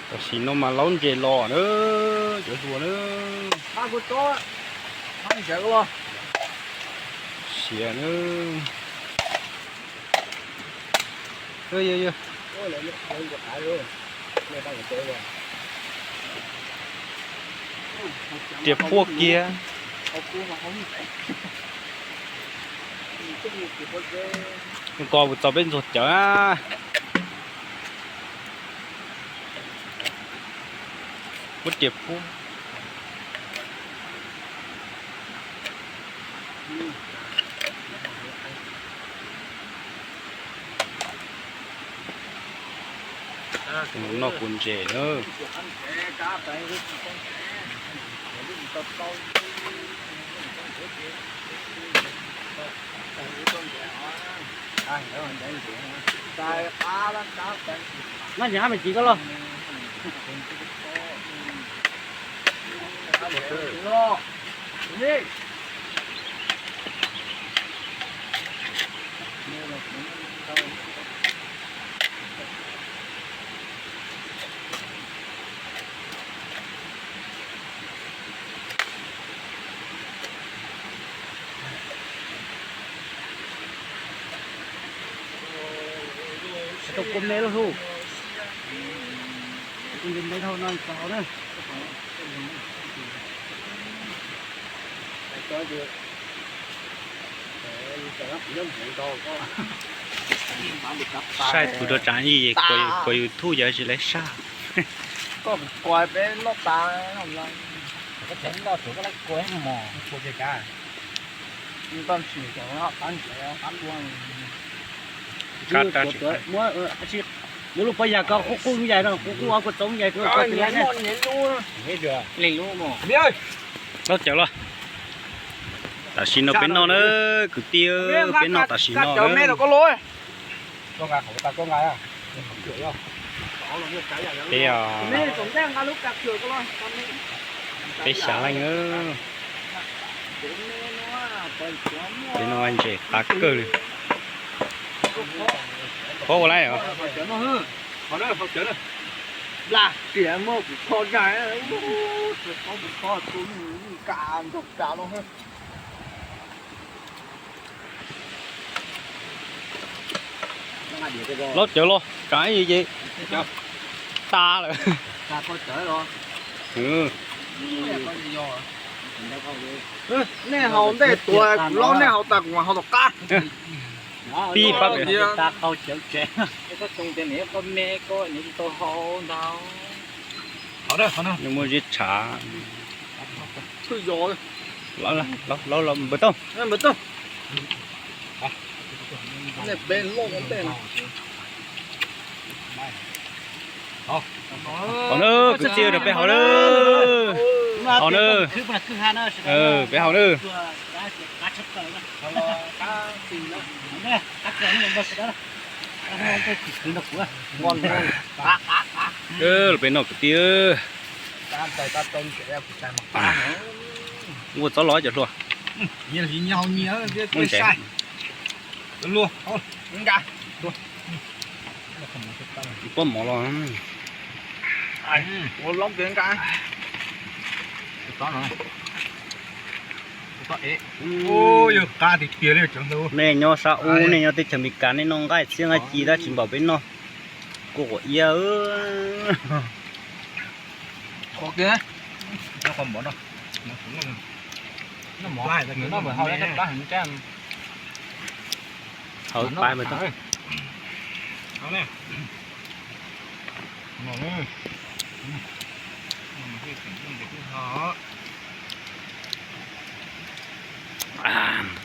Tam sim no mas laub ntses los na, cov hluas na. Siav na. Riam phuaj kiag. Ko puas txog peb ntxuag cawv. Muab riam phuaj. Noj kuv ntses na. Noj ntses me ntsis koj los. Tau kua me lub hlub. Tus ntev dhau no txaus na. Saib tus dua tsam ib kuas YouTube yog tsis lawv saj. Koj kuas peb noj tas. Koj tseem noj tsuav koj lawv kuas mos kuas ces kav. Muab lub pob yas ko qub qub yais no, qub qub ua kua txoov yais ko. Laub cawv los. Tam sim no peb noj na, kwv tij, peb noj tam sim no na. Peb, peb xya leej. Peb noj ntses qab kawg li. Phob ua lawm os. Laub cawv los, kav ces tas lawm. Nej haus ntej tuag, kuv laub nej haus tas kuv mam haus tom qab. Pib pab tias nws muaj ziab tshav. Laub, laub, npawg Tooj. Haus na, kwv tij, peb haus na. Haus na, peb haus na. Peb noj kwv tij. Ua txob los cov hluas. Ua ntses. Pob mov los. Nej nyob sab ub, nej nyob teb chaws Amelikas, nej noj nqaij txhiab nqaij ci tab tsis npaum peb noj. Kua quav iab. Hawv pais mas.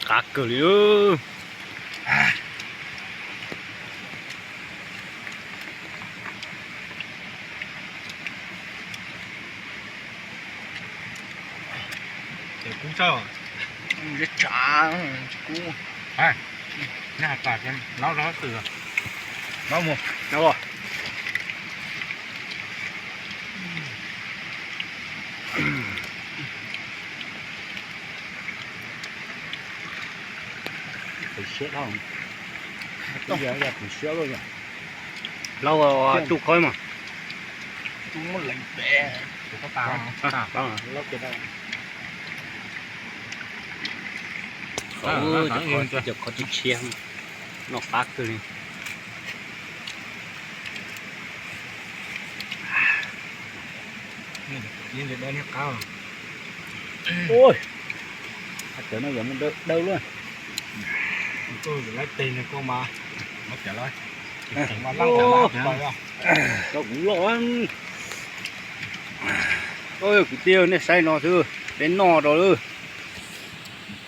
Qab kawg li. Kub tsav, tsis kub. Laub, laub twm, laub mus. Laub tsuj khob mas. Tus muab lees pem. Cov qhov tsis tshiab, noj qab kawg li. Cov no yog muaj dawb luaj. Rau kuv loj. Kwv tij, nej saib no xwb, peb noj rau lawm.